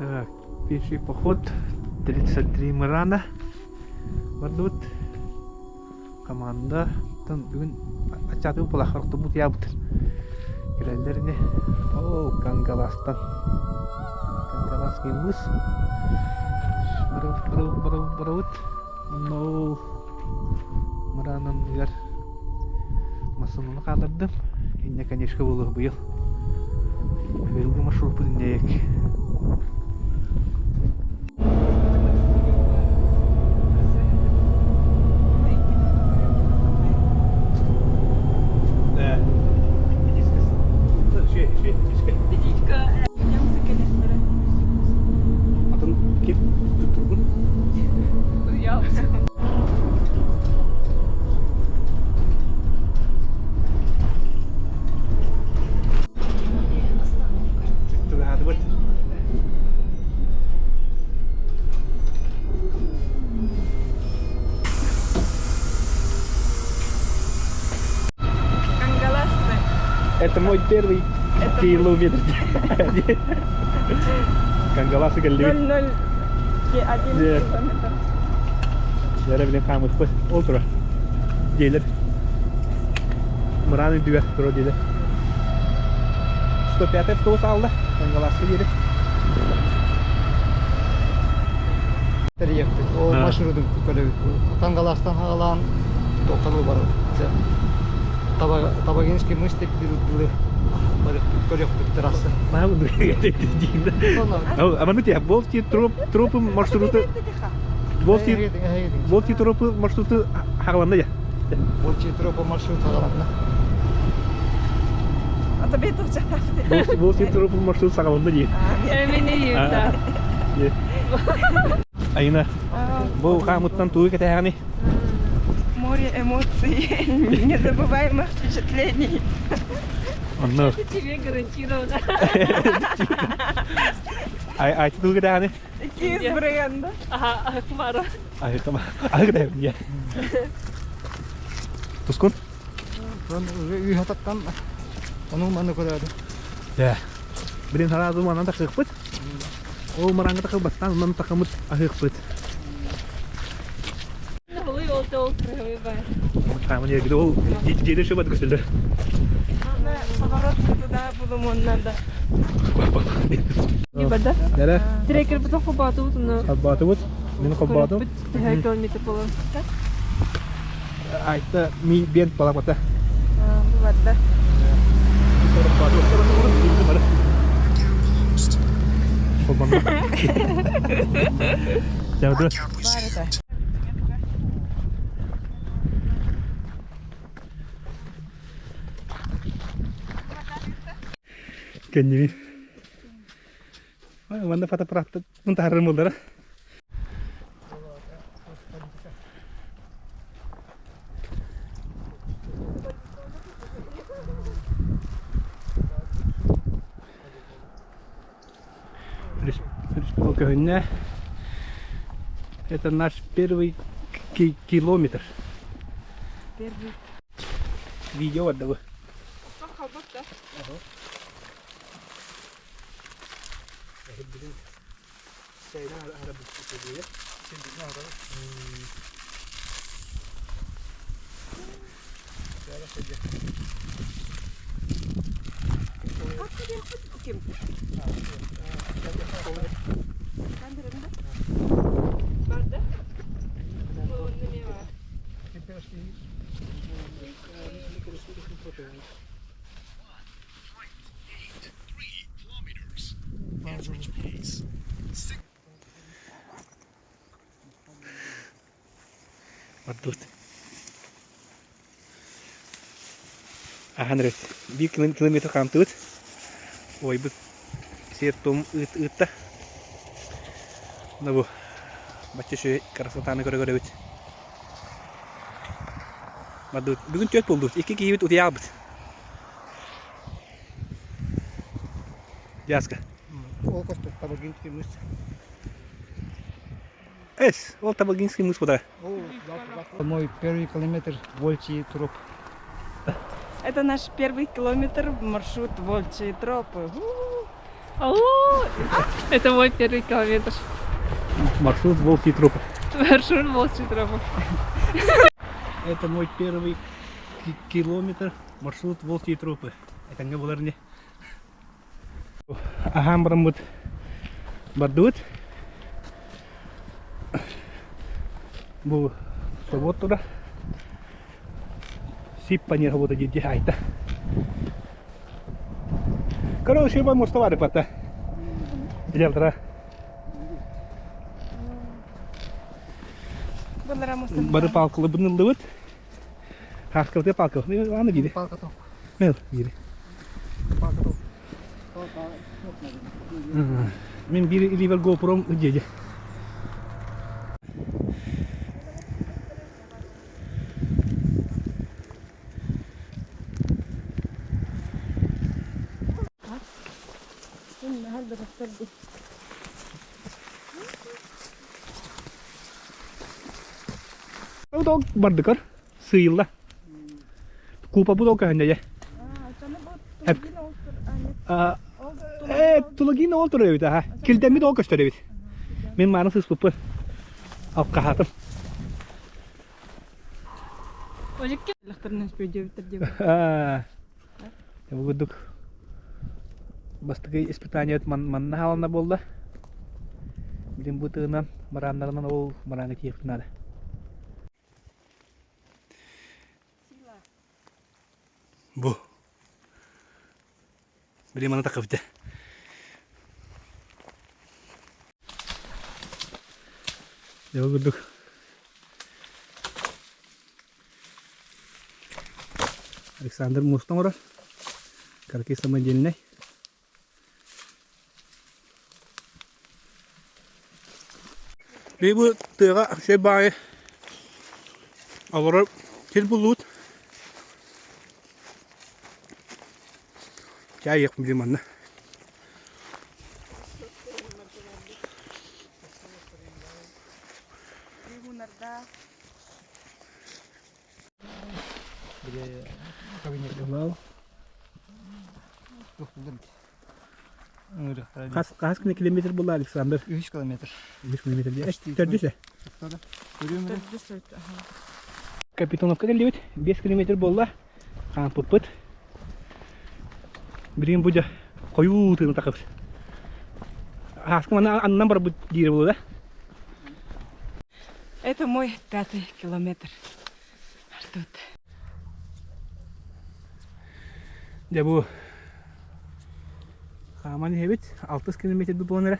Так, пеший поход 33 Мырана бардыбыт. Команда бүгүн аччаатыбыт буолааххар охтубут яабыт. Кэлэллэр ини. Ол Кангаластан. Кангаласский мыс. Барабыт, барабыт, барабыт, барабыт. Онно ол Мырананыгар массыынаны хааллардым. Инньэ, конечно, буолуо быйыл. Быйылгы маршруппут инньэйэк. Атын ким туттургун? Чугаһаатыбыт. Кангалассы. Это мой первый Это километр. Кангаласы кэллибит. 0,01 километр. Дьэрэ билин хаамыспыт. Ол тура. Диэлэр. Мыраан үрдүгэр тура диэлэр. 105 автобус аалла. Кангаласка диэри. Тэрийэхпит. Ол маршрутун көрөбүт. Кангаластан хаалаан тохтолу барабыт. Табагинский мыс деп дылы көрүөхпүт трасса. Аманы те Волчьи тропы маршруты Волчьи тропы маршруты хагаланна я. Волчьи тропы маршрут хагаланна. Ата бет Волчьи тропы маршрут сагаланна дии. Айна, бу хаамыттан тугу кэтэһэҕиний? Море эмоций, незабываемых впечатлений. Онно. Тебе гарантированно. Ай, ай, тугу кэтэһэҕиний? Киис бренда. Ага, Ахмара. Ай, кама. Ай, кэтэһэбин Тускун? Уже үйһататтан ону маны көрөдү. Дэ. Блин, сразу манан тахыахпыт. Ол маранга тахылбаттан онон тахымыт аһыахпыт. Ол дьиэлэр шөбат көстөллөр. Поворот туда булумун надо. Бада. Нere? Трекер потом хобатыбыт уну. Хобатыбыт. Мин хобатым. Төһө километр болон. Айта ми бент баламата. Бу барда. Чао, Кэннибин. Манна фотоаппаратты таһарым буоллара. Көһүннэ. Это наш первый километр. Первый. Видео барда Барда. Бардыбыт. Ахан эрэ биир километр хаамтыбыт. Уойбут сиэр-туом ыытта. Мына бу бачча үчүгэй красотаны көрө-көрөбүт. Бардыбыт. Бүгүн түөрт буоллубут. Икки киһибит утуйаабыт. Дяска. Ол көстөр Табагинский мыс. Эс, ол Табагинский мыс куда? Мой первый километр Волчий троп. Это наш первый километр маршрут Волчьи тропы. У-у-у. Ау! Это мой первый километр. Маршрут Волчьи тропы. Маршрут Волчьи тропы. Это мой первый километр. Маршрут Волчьи тропы. Это не было не. Аһаан бараммыт бардыбыт. Бу собуот тура. Сиппанер работа дии айта. Короче, ба мостовары пата. Билялтара. Бары палкалы бынылдыбыт. Хаскалты палка. Аны бири. Палка тоқ. Мел бири. Палка тоқ. Мен бири иливер GoPro деді. Бу бардыкар сыйылла. Купа бу көһүннэ дьэ. Э, Тулагина ол турар эбит аха. Килдэммит ол көстөр эбит. Мин мааны сыспыппын. Алкаһаатым. Бу курдук бастакы испытание манна хаалана буолла. Билин бу тыынан марааннарынан ол марааны тиийиэхпит наада. Бу. Билин маны такыбыта. Дьэ бу курдук Александр муоста оҥорор. Кыракый самодельнай. Биһи бу тыаҕа сир баайы олорор сир буллубут. Чай иһиэхпин билим манна. Хас хас километр була Александр? 3 километр. 3 километр. Төрдүсэ. Капитоновка кэллибит. 5 километр буолла. Хаампыппыт. Билигин бу дьэ хойуу тыыны тахыбыт. Ааска манна аннан барбыт диир буолла да? Это мой пятый километр. Тут. Дьэ бу хааман иһэбит. Алтыс километр буолан эрэ.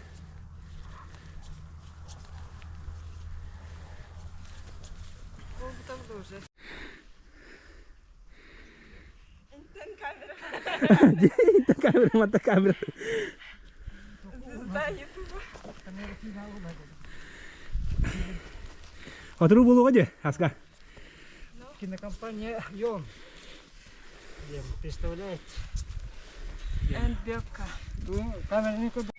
Камера, мата камера. Звезда Ютуба. Отру булуға де, Аска. Кинокомпания Йон. Представляете? And Бебка. Камера никуда.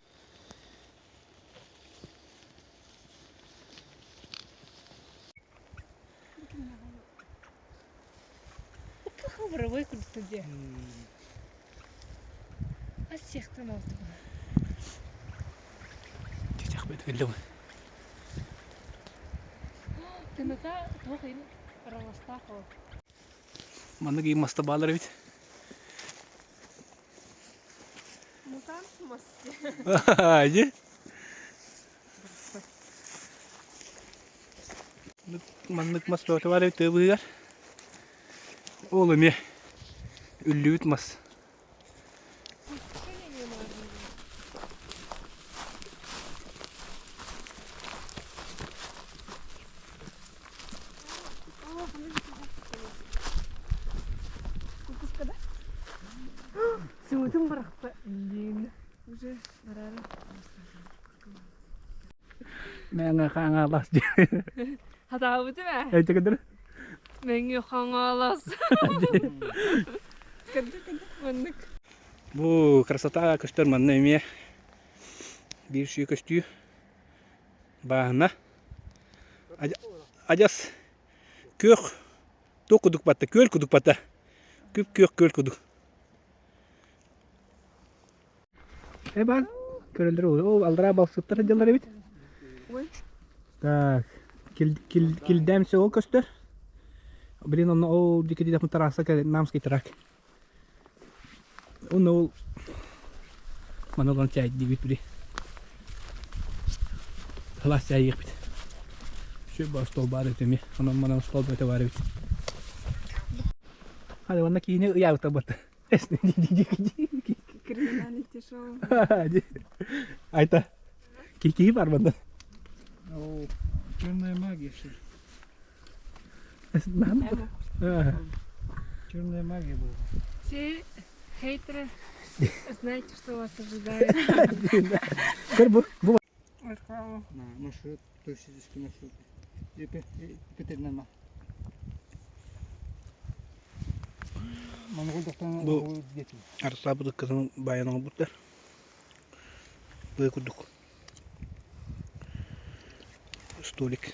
Хабарабай курдук дии. Ас сиэхтэн алтыбын. Чичах бет кэллим. Тыныта туох иһин араластаах ол. Маннык ийм маста баалар эбит. Мутант мас. Ди. Маннык мас бөҕөтө баар эбит тыа быыһыгар. Ол эмиэ үллүбүт мас. Кукушка, да? Сымытын бырахта. Блин. Уже барары. Мэҥэ Хаҥалас диэн. Хатаабыты мэ? Эйтэгедер. Мэҥэ Хаҥалас. Маннык. Бу красота көстөр манна эмиэ биир сүү көстүү бааһына. Адьас күөх туох кудук батта, күөл кудук батта. Күп күөх күөл кудук. Э баар көрөллөр ол аллараа балсыттар сылдьаллар эбит. Так, килдэм ол көстөр. Блин, онно ол диэки диэки трасса Намский трак. Онно ол маны олорон чай диибит били. Сылаас чай иэхпит. Сүр остуол баар эбит эмиэ. Онон манан остуол бөтө баар эбит. Хады манна киини ыйаабыттар батта. Криминальный тяжелый. Айта. Киһи бар манна. Черная магия что ли? Черная магия была. Все хейтеры, знаете, что вас ожидает. Көр бу бу Маршрут, туристический маршрут. Екатерина. Бу Арсаабыт кызын баян оҥорбуттар. Быа курдук. Столик.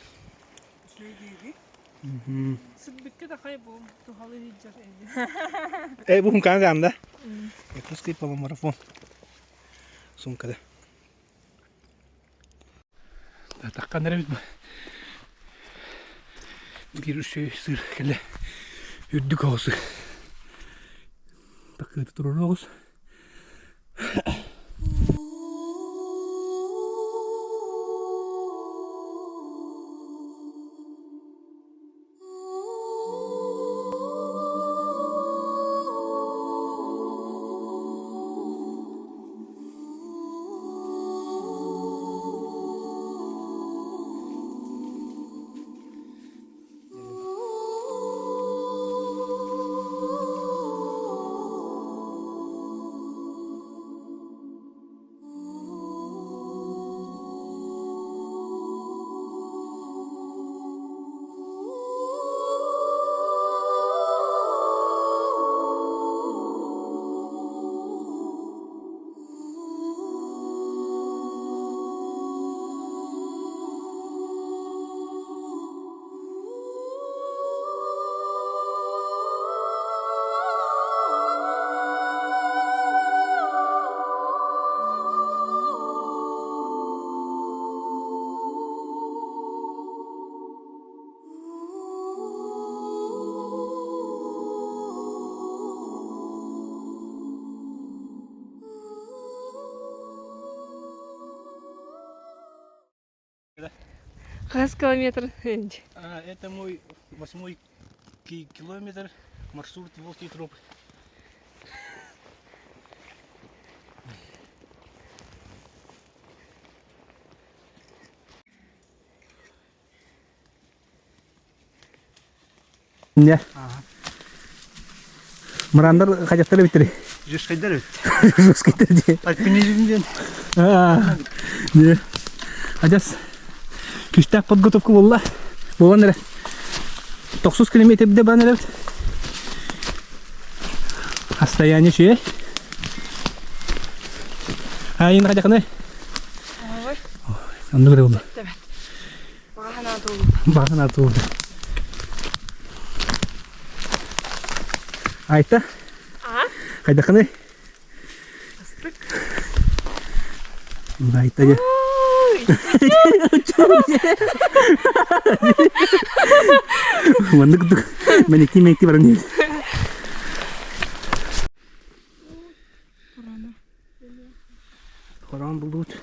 Сырбыкка да хай бу тухалы сылдьар эби. Эй, бу хумкаан да? Якутский полумарафон. Сумкада. Таххан эрэбит бу. Биир үсүй сыр кэлэ үрдүк оҕусы. Такыыта турар оҕус. Хас километр? Это мой восьмой километр маршрут Волчий троп. Не. Мырандар хадьаттар эбиттери. Жескайдар эбит. Жескайдар дии. Альпинизм диэн. Не. Адьас күүстээх подготовка буолла. Буолан эрэ. Тохсус километрде баран эрэбит. Расстояние үчүгэй. Айын хадьакыны. Ой. Оннук эрэ буолла. Тэбэт. Баҕа туолу. Баҕа туолду. Айта. А? Хайдахыный? Астык. Айта дьэ. Маннык мэникти мэникти баран иһэр. Хороон булдубут.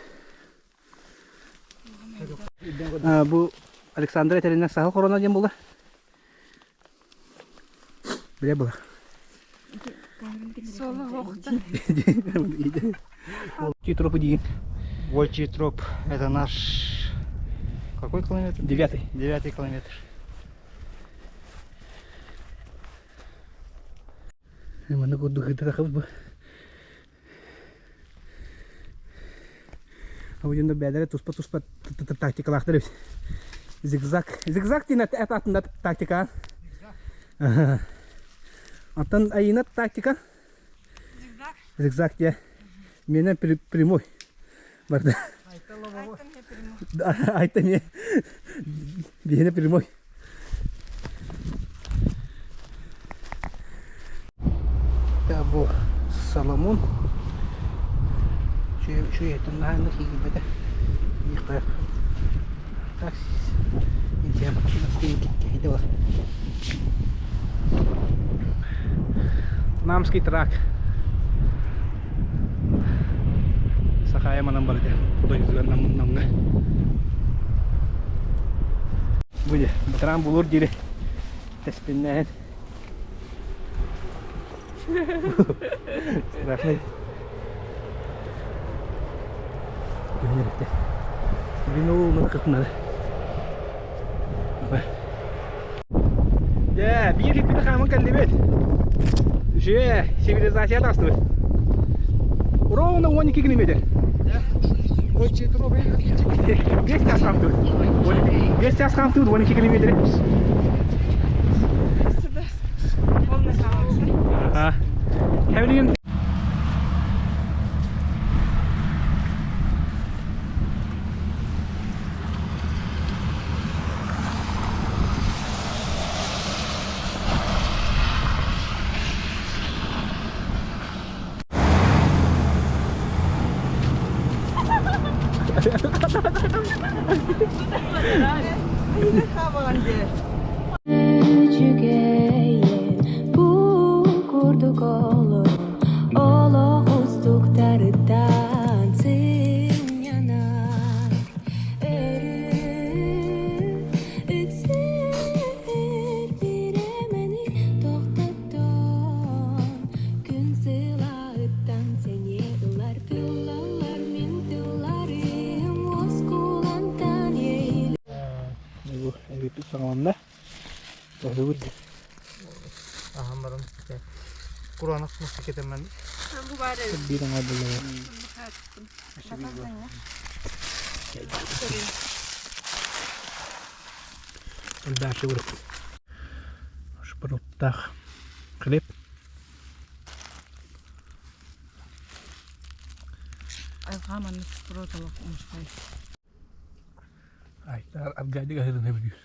Бу Александра этэринэн саһыл хорона диэн буолар. Билэ буолар. Соло охта. Волчий тропы диин. Волчий троп. Это наш какой километр? Девятый. Девятый километр. Маннык курдук ыытар бу. Ойунда бэйэлэрэ туспа-туспа тактикалаахтар эбит. Зигзаг. Зигзаг диэн атында тактика. Оттон айына тактика. Зигзаг. Зигзаг диye. Менен прямой. Барда. Айта мне прямой. Айта мне. Биһиэнэ прямой. Бу Соломон. Үчүгэй наһаа киирбэтэ. Так, Намский тракт. Сахая манан барыта. Худой намҥа. Бу батаран булур дири. Теспиннээн. Страшный. Түһүнэрикте. Бүгүн ол мына кытынары. Дьэ, биир хиппити хааман кэллибит. Үчүгэй, цивилизация тастыбыт. Ровно 12 километр. 5 час хаамтыбыт. 5 час хаамтыбыт 12 километр. А, Хәбилигин Үчүгэйин бу курдук олорон олох устуктарыттан сынньанар өрүү үксүүр бириэмэни тохтотон күн сылаыттан сэниэ ылар тыллаллар мин тылларым уоскулантан иэйилэр Бу эбиппит саҥаланна. Тоһуйбут. Аһан баран кураанах мастакетеммен Бу баар эбит. Биир аҥаар буолла. Элбээхи урут. Шпруттаах хлеб. Айылҕа маннык шпрот олох умстай. Айтар Аркадий аһыырын сөбүлүүр.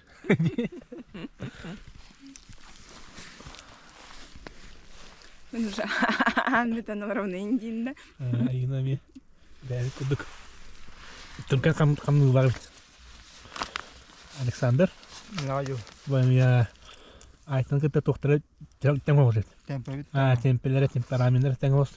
Мин уже аан бүтэн олоробун индииннэ. Айыына эмиэ бэйэбит курдук Түргэн хамныылар эбит. Александр Нааю. Бу эмиэ Айтан кытта туохтара тэҥ оҕус эбит. Темпэбит. Аа, темпелэрэ, темпераменнара тэҥ оҕус.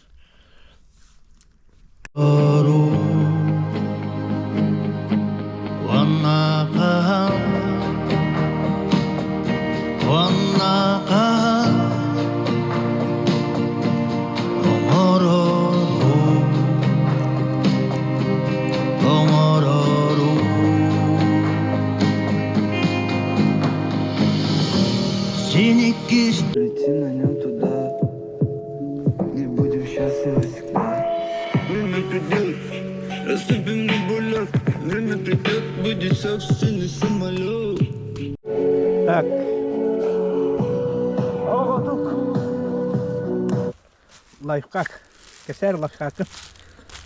Летим на нем туда, не будем счастливы всегда. Время придет, расцепим на булях. Время придет, будет собственный самолет. Так. Лайфхак. Кэсээр лайфхакын.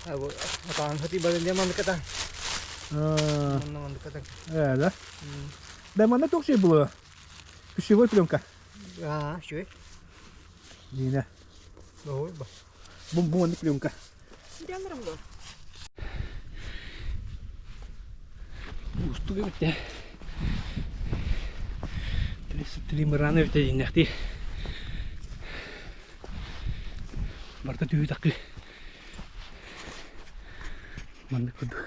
Атаан хати балын манныката. Манна манныката. Э, да? Да, манна туох шей булуо? Пищевой пленка. Аа, үчүгэй. Дина. Ой, ба. Бу бу маннык пленка. Сидяларым дуо? Уустук эбит ээ. 33 мыраны эбит дьиҥнээхтии. Барыта түһүү такыы. Маннык курдук.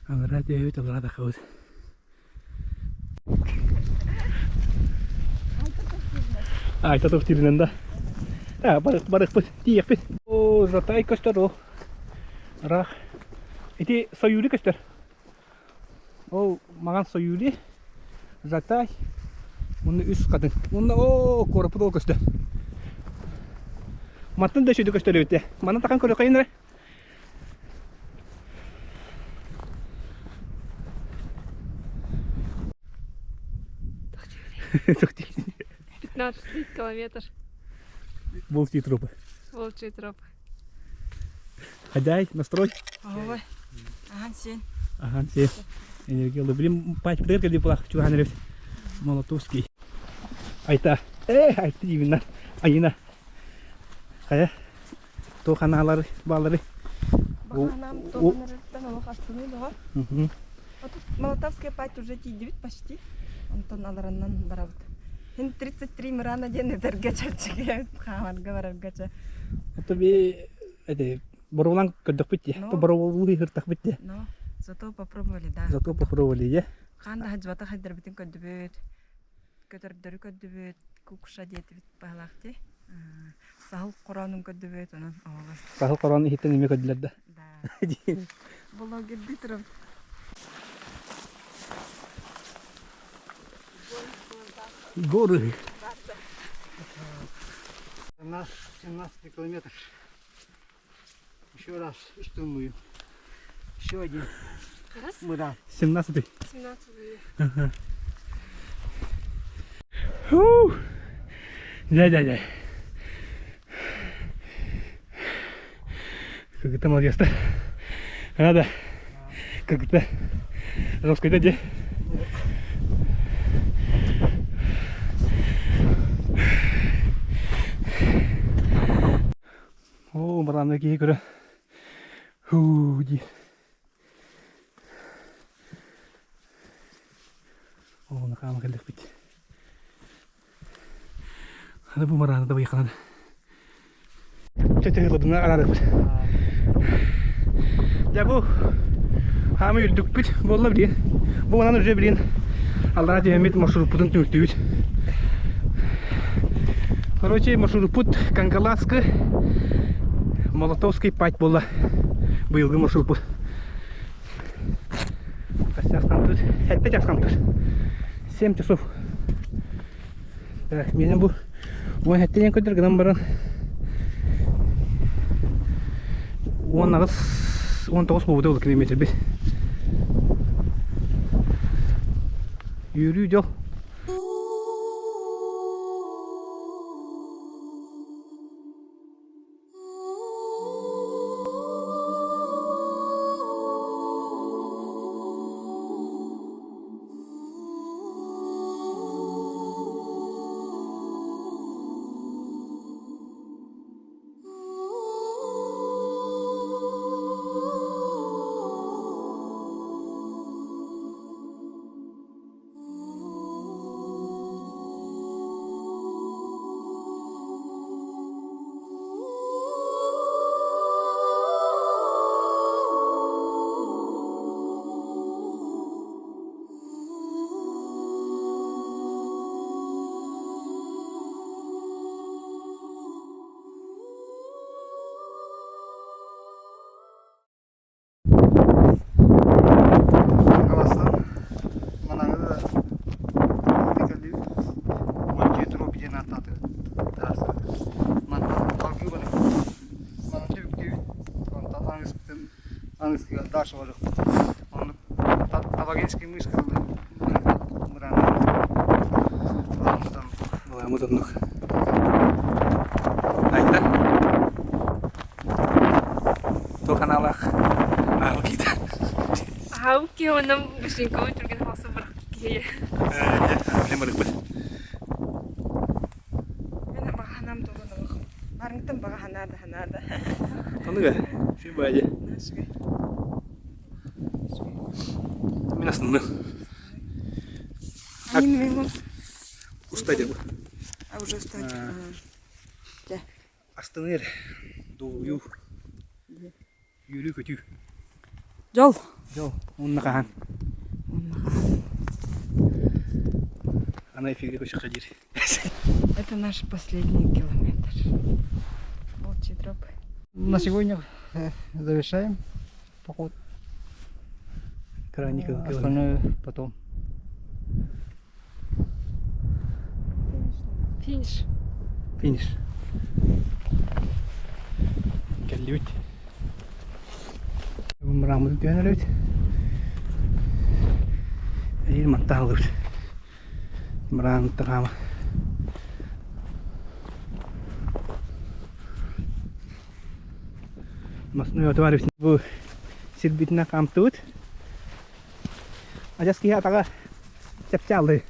Аллараа түһэбит, аллараа таххабыт. Айта тохтиринэн да. А, барых барыхпыт, тиийэхпит. О, Жатай көстөр ол. Ыраах. Ити Союли көстөр. Ол маҕан Союли, Жатай, уонна үс хатын. Уонна оо, куораппыт ол көстөр. Мантан да үчүгэй көстөр эбит. Манан тахан көрүөххэйин эрэ. 15 километр. Волчьи тропы. Волчьи тропы. Хозяй, настрой. Ой, ахан сен. Ахан сен. Энергия Блин, пать прерка диплах, чухан ревс. Молотовский. Айта. Э, айта именно. Айна. Хайа. Туох анаалары баалары? Баҕанаам туох олох астыныы бөҕө. Молотовская пать уже тиийдибит почти. Онтон алараннан барабыт. Һин 33 мырана диэн этэргэ чэрчэки хаамарга барарга чэ. Это би эти боруулан көрдөхпүт дии. Ну. Боруулуу ыһыртахпыт дии. Но зато попробовали, да. Зато попробовали, дии. Хаан да хадьыбата хайдарбытын көрдүбүт. Көтөрдөрү көрдүбүт. Кукша диэтибит баһылаах дии. Саһыл хороонун көрдүбүт, онон оҕолор. Саһыл хороонун иһиттэн эмиэ көрдүлэр да. Да. Блогердыы турабыт. Горы. 17 километр. Еще раз штурмую. Еще один. Раз? Мы да. 17 17 Фу. Дядя-дядя. Как это молодец-то. Надо. Как это жестко дядя. Оо, барааны киһи көрө. Хуу дии. Оо, хаама кэллэхпит. Аны бу марааны да байханан. Чөтөһүлэбинэ араарыппыт. Дьэ бу хаама үрдүкпүт буолла билигин. Бу манан уже билигин аллараа түһэммит маршруппутун түмүктүүбүт. Короче, маршруппут Кангаласкы Молотовский пать буолла быйылгы маршруппут. Хас час хамтыыр? Сэттэ час хамтыыр. 7 часов. Так, миэнэ бу 17 диэн көрдөр гынан баран 18 19 буолбута ол километрбит. Үөрүү дьол. Аластан манаҥы да кэллибит. Уонча троп диэн ааттаатыбыт. Мантан салгыы барабыт. Манан түбүктүүбүт. Онтон аҥыспытын аҥыскыга дальше барыахпыт. Оннук Табагинский мыс кылды. Мыраан Балаамыт оннук. Айта. Туох аналаах аал киитэ. Аһаабыт киһи уонна башинкабын түргэн хаалса бырахпыт киһи. Билим барыкпыт. Мен баҕа санаам туолан олох. Барыҥтан баҕа санаа да санаа да. Таныга, шүй баайы. Мин астынным. Устай деп. А уже устать. Астыныр, дуйу, үөрүү-көтүү. Дьол. Дьол. Уонна хаһан. Ана эфирге көшөххө диир. Это наш последний километр. Волчий троп. На сегодня завершаем поход. Крайний километр. Остальное потом. Финиш. Финиш. Кэллибит. Мырааммытын түһэн эрэбит. Эһиил мантан аһыллыбыт. Мырааммыттан хаама. Масны оту бу сирбитинэн хаамтыбыт. Адьас киһи атаҕа чэпчэаллыы.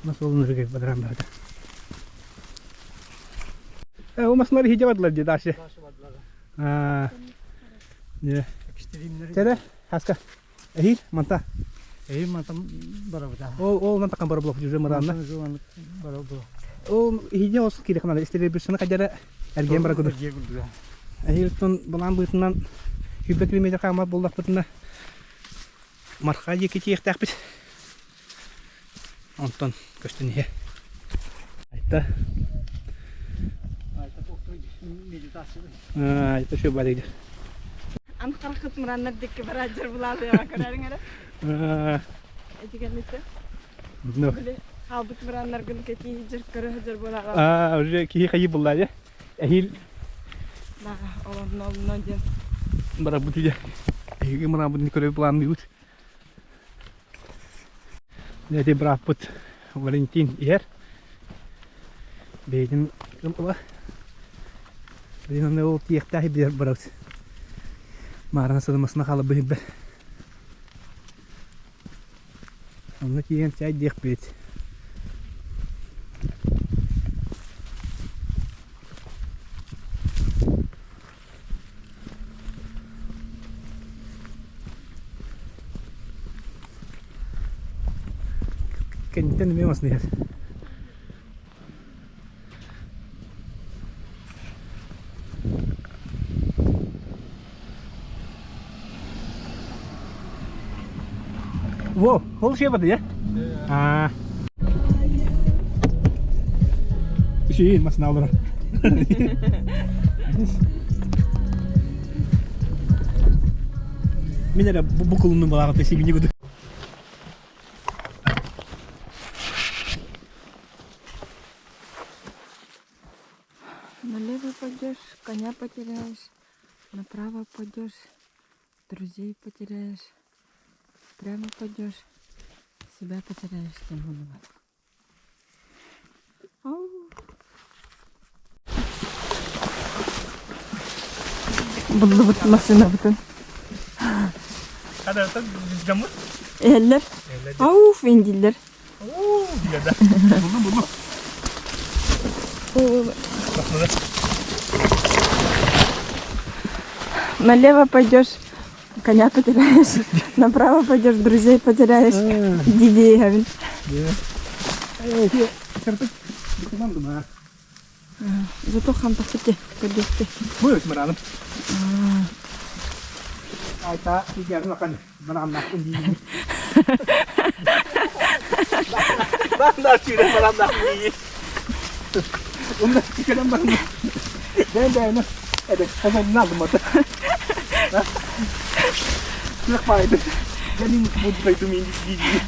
Мас уолун үрүгэй бадаран барда. Ол массыыналар иһдьэ бардылар дии дальше. Дальше бардылар. Аа. Не. Экстримнери. Тере, хаска. Эһиил манта. Эһиил мантан барабыта. Ол ол мантан бар блок уже мыраанна. Бар блок. Ол иһидьэ ос киирэх надо. Истеребүсүнэ кадьара эргиэн бара кудук. Эһиилтон балаан быытынан 100 километр хаамар буоллахпытына Марха диэки тиийиэхтээхпит. Онтон көстөн иһэ. Айта. Айта şu бар иди. Ан харахыт мыраннар дикки бараджар булаалыяга көрөрүң эрэ. Этигенните. Ну. Били хаалбыт мырааннаргын кэтии сылдьар көрө сылдьар буолаҕа. Аа, уже киһи хайы булла дьэ. Эһиил Да, олонно олонно диэн. барабыт дьэ. Эһиги мыраабытын көрө планныыбыт. Эти бырааппыт Валентин иһэр. Бэйэтин ыла. Билин аны ол тиэхтээх билэр барабыт. Маарана садамасына хаалар быһырбэр. Онно тиийэн чай диэхпит. Кэнниттэн эмиэ масын иһэр. Во, ол şey бады, я? А. Şeyin masını alır. Мин эрэ бу кулуннун балаҕата сибини кудук. Налево пойдешь, коня потеряешь, направо пойдешь, друзей потеряешь, прямо пойдешь, себя потеряешь, тем виноват. Ау. Буллубут массыынабытын. Хада дьоммут? Эһэллэр. Ауф индиллэр. Уу, диэдэ. Буллум, буллум. Налево пойдешь, коня потеряешь, направо пойдешь, друзей потеряешь. Дидей гавин. Зато хан пахте көрдөхтө. Бу мыраным. Айта игерин ақан мыраннахпын дии. Банда сүйрен мыраннахпын дии. Онда кэлэн баран бэйэн бэйэни эдэ хозонун алдым ата. Сүрэх баайды. Gelin bu дойду мин дии.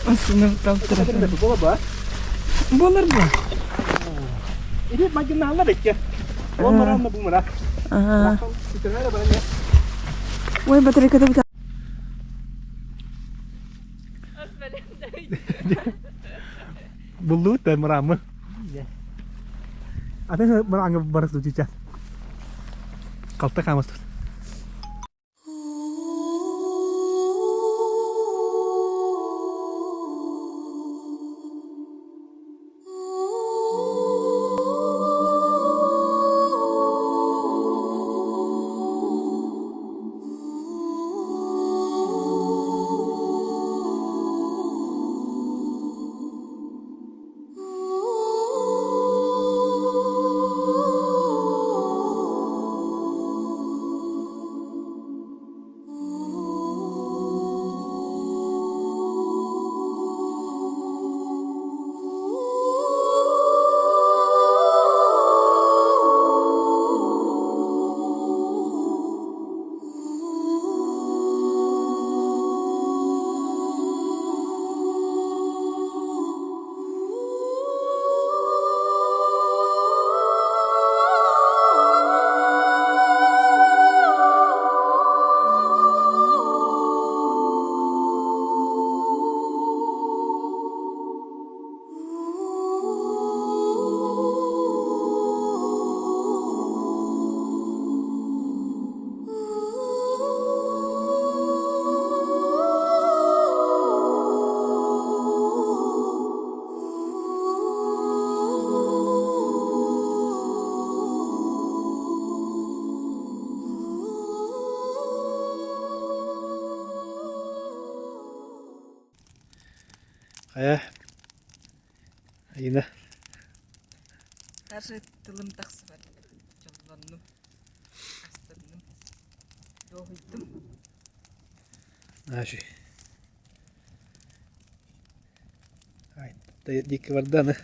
Осыны талтыра. Буола ба? Буолар бу. Или магиналлар икки. Ол мыранна бу мыра. Ой, батарейкада бит. Буллубут да мыраамы. Атын мырааҥҥа барыс дучуча. Қалта хаамастыбыт. Хайа, Айына. Даже тылым тахсыбат. Дьоллоннум. Астынным. Дуоһуйдум. Нааши. Ай, диэки барда аны.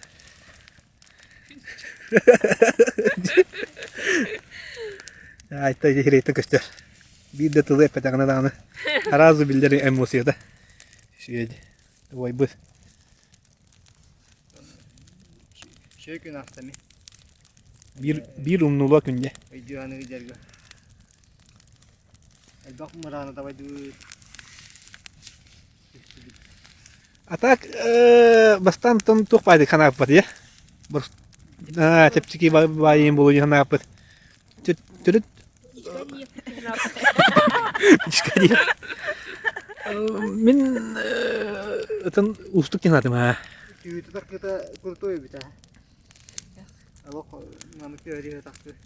Айта иһирэйтэн көстөр. Биир да тылы эппэтэҕинэ даҕаны араас биллэр эмоцията. Үчүгэй. Уойбут. Үчүгэй күн ааста ми. Биир биир умнулуо күннэ. Өйдүү аныгы дьарга. Элбэх мырааны табайдыбыт. А так бастаан туох баайдык ханааппат иә? Чэпчэки баайын буолуо диэн санааппыт. Төрүт Мин ытын уустук диэн аатым аа. Түүтү таркыта крутой эбит аа. Олох маннык түһэрии тахсы.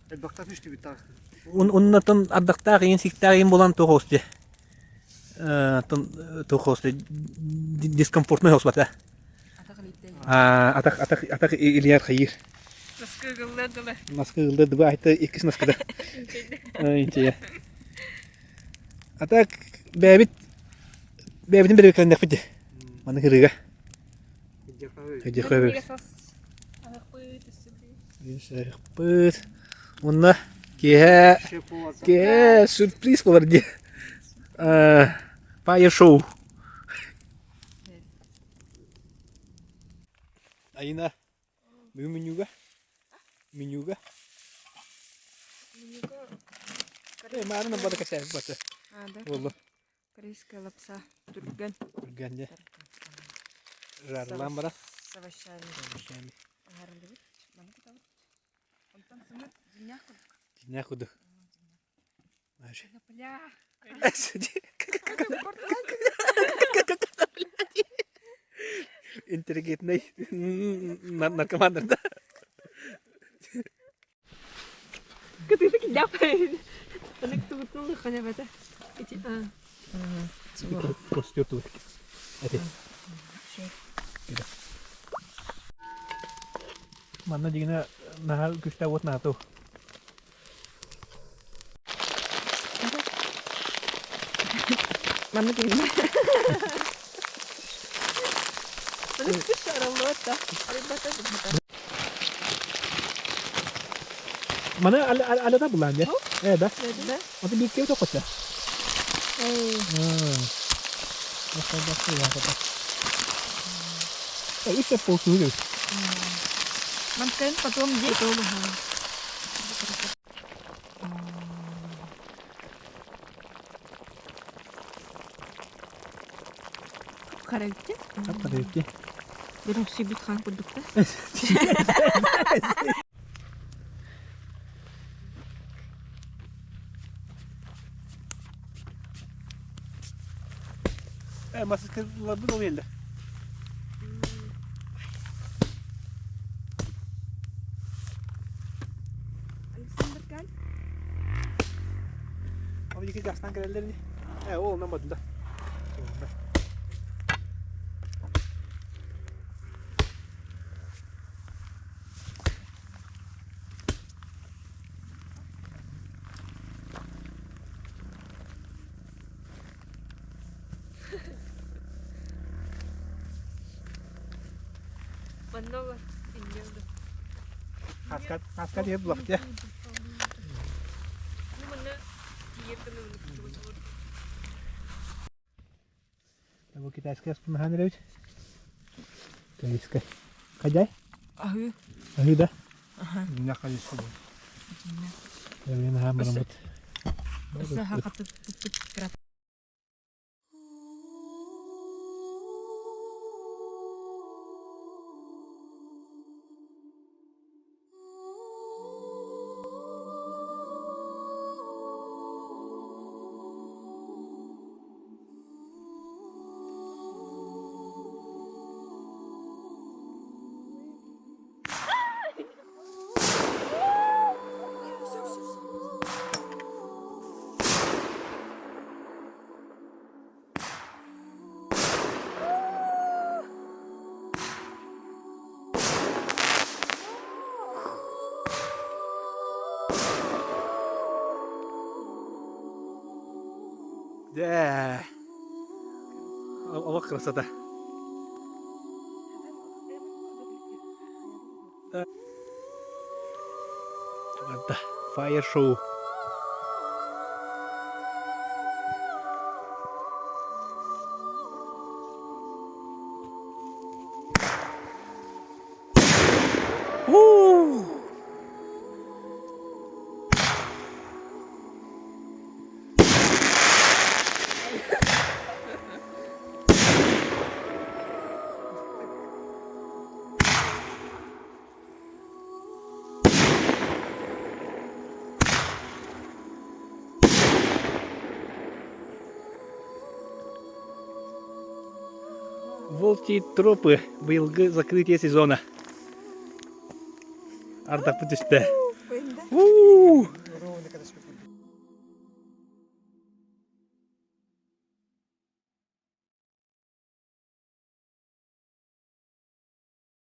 Элбэхтэ түстүбүт таҕыста. Уннатын ардахтаах иин сиктээх иин булан туох оҕус дии. Туох оҕус дискомфортный оҕус бата. Атах атах атах илиэр хайыр. Наскы ыгыллар дылы. Наскы ыгыллар дыбы айта иккис наскыда. Инче. А так бэйэбит бэйэбитин бэрэбикэлэннэхпит дии. Маны кырыыга. Ыһыкпыт. Уонна киэһэ киэһэ сюрприз буолар дии. Фаер шоу. Айына, бүгүн менюга? Менюга? Маарынан бары кэсээбит бата. Буолла. Корейская лапса түргэн. Түргэн дьэ. Жарылаан бара. С овощами. Овощами. Аһарыллыбыт. Маны кутабыт. Онтон сымыт дьиҥнээх курдук. Дьиҥнээх курдук. Конопля. Интеллигентный наркомандар да. Кытыыта киллээх Анык тугутун лыххана бата. Ити а. Костер тугут. Эти. Манна дигинэ наһаа күстээх уот наату. Манна киһини. Манна күс араллыбат да. Арыйбата да. Маны алата булаан дьэ. Ээ да. Аты бииркэ тоххотто. Үс полсуһу кэбис. Манкайын потом дии. Харайти. Харайти. Бирин хан курдукта. Маскаларбын ол елді. Александр Каль. Ол екі жастан кірелер не? Ә, ол онан бадында. Манна олар инньэ Хаска хаска диye булак дия. Манна тиийэр гына чугас Бу китайская аспынахан эрэбит. Китайская. Хадяй? Аһыы. Аһыы да? Дьиҥнээх хайысха буолар. Мен аһаан бараммыт. Өссө хатыт туппут Дэ. Олох красота. Фаер шоу. У! Волчьи тропы быйылгы закрытие сезона. Ардахпыт түстэ.